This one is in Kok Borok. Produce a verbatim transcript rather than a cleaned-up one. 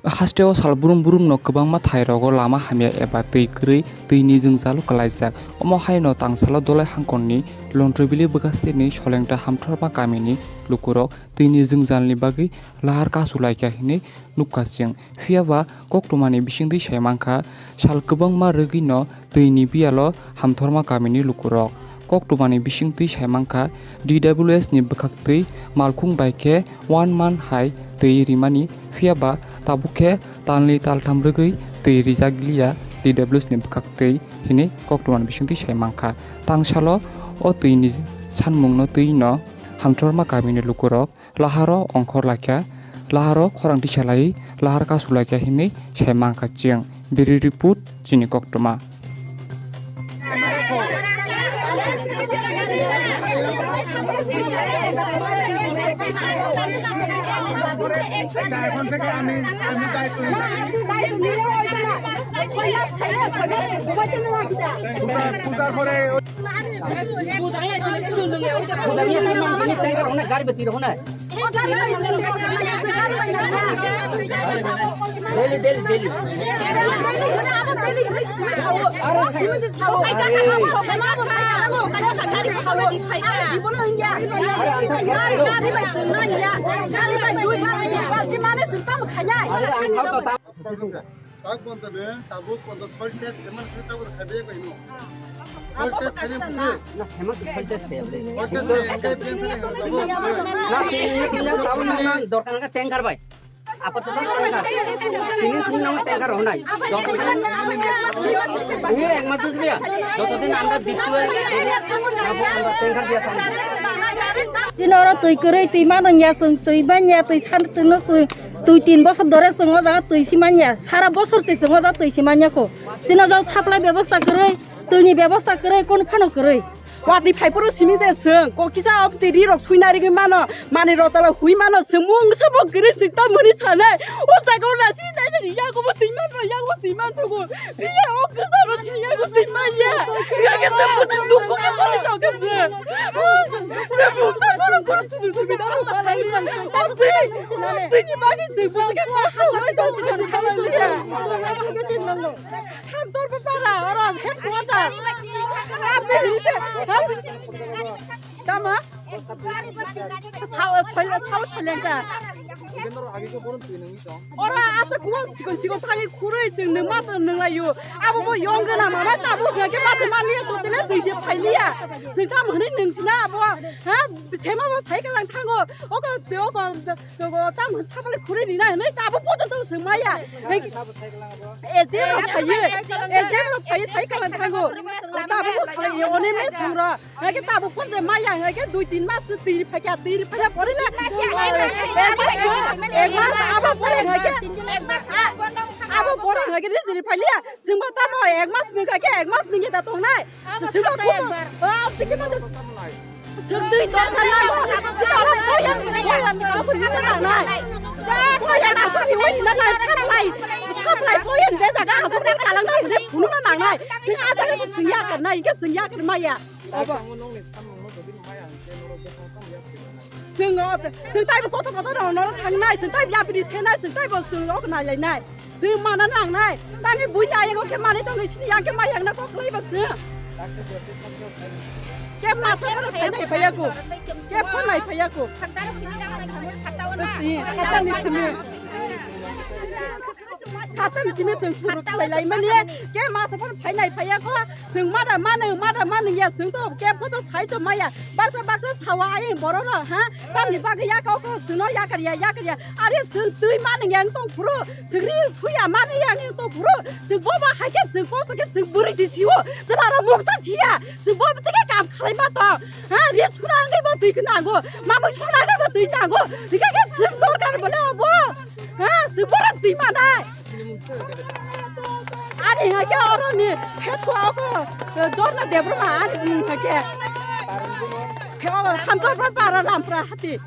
Hasteo sal brum brumno kwbangma thairogo lama hamya eba twi kwrwi twini jwngjalo kwlaijak. Omo haino tangsalo Dolai hangkorni Lontrobili bwkha steni Solengta Hamthorma kamini lukurok twini jwngjalni bagwi lahar kasu laikha hinwi nukha chwng. Phiya ba koktwmani bisingtwi sai mankha, sal kwbangma rwgwino twini biyalo Hamthorma kamini lukurok. Koktwmani bisingtwi sai mankha, D W S ni bwkhaktwi malkhung bai khe one month hai twi rimani, phiya ba tabuk khe talni taltham rwgwi twi rijak liya D W S ni bwkhaktwi hinwi koktwmani bisingtwi sai mankha. Tangsalo o twini sanmungno twino Hamthorma kamini lukurok laharo ongkhor laikha, laharo khorang tisa lai, lahar kasu laikha hinwi sai mankha chwng. Bureau report, chini koktwma. Daily, daily, daily. Tak bonta ne, tabuk bonta soil test, eman khe tabuk khabe bai no. Soil test khabe busi. Na, eman soil test khabe. Soil test khabe, engkai biang khabe, tabuk. Na, tini, tini, tabuk na, dorkar na tanker bai. Apa tu tanker? Tini, tini nama tanker ho nai. Ini ek mas tu dia. Joto din amra disu, abo amra tanker dia sana. Chini oro twi kwrwi, twi manung ya chwng, twi man ya, twi san, twi no chwng. Twi tin bosor dore chwng o jaga twi si manya, sara bosor se chwng o jaga twi si manya kho. Chini o jaga supply bebosta kwrwi, twini bebosta kwrwi, kono phano kwrwi. Watwi phai phuru simi se chwng, ko kisa o twi ri rok suina rigwi mano, mani rotala hui mano, chwng mungsa bo kwrwi chwng ta mani sanai. O jaga o nasi nai nai ya ko bo twi man ya ko bo twi man thugo. Iya, o kwcharo sini ya, o twi manya. Ya ke se busi dukhu ke kori tau ke se. Se busi koro koro sini sini daro kala ya. O twi, o twi ni bagi se busi ke kosto kori tau ke se kala ya. Ham tor pe para, ora het kuata. Apni hinte, ham. Tama? Sao, sao, sao, sao lengka. Ora, asta kuwa sikon sikon thangwi khurwi chwng nwng ma tong nwng laio. Abo bo yong gana mama tabuk hwnkhe ma se ma liya to tele twi se phai liya. Chwng tamo hwnwi nwng sina abo, ha? Sema bo sai kalang thango. Oko, oko, oko, tamo hwn sapale khurwi rina hwnwi abo pojonto chwng maya. S D M rok phaiyo, S D M rok phaiyo sai kalang thango. Tabuk bo khalaiyo, one mes hwngrok. Hake tabuk phone je maya, hake dui tin mas twi phai kha, twi phai kha pore na. Ek mas, ek mas abo pore hake. Abo pore hake ni jini phai liya. Singba tamo ek mas ni hake, ek mas ni ta tong nai. Singba phone. Ah, tiki ma. Sing twi tong kha na. Sing aro poyan, poyan, poyan na nai. Poyan na sa ni wai na nai, supply. Supply poyan de jaga, abo kalang nai, phunu na nai. Sing aja ni sing ya kan nai, ke sing ya kan maya. Abo. Chwng o, chwng taibo kotor kotor rok norok thangnai, chwng taibo yapri senai, chwng taibo chwng rok nailainai. Chwng mana nangnai. Tani buini ayang o khe manwi tongnai, chini yang khe mai yang na kok laiba chwng. Khe masa phano phai nai phaiya ko. Khe phano nai phaiya ko. Khatani simi. Satan simi chwng phuru khlai lai mani, ke masa phano phai nai phaiya kho, chwng mada mano, mada mano ya, chwng to ke photo sai to maya, baksa baksa sawa ayang borok rok, ha, tamni bagwi ya kok kho, chwngno yakar ya, yakar ya, are chwng twi mano ya wng tong phuru, chwng ri suya mano ya wng tong phuru, chwng boba hai khe chwng kosto khe chwng bwrwi si sio, chwla rok moksa siya, chwng boba tike kam khlai ma to, ha, ri suna wngwi bo twi khe nango, mamung suna wngwi bo twi nango, tike khe chwng dorkar bole obo. Ha, se borok twi manai. Ani hake oro ni het ko ako, Jorna Debbarma ani bini hake. He o Hamtorpra para Rampra hati.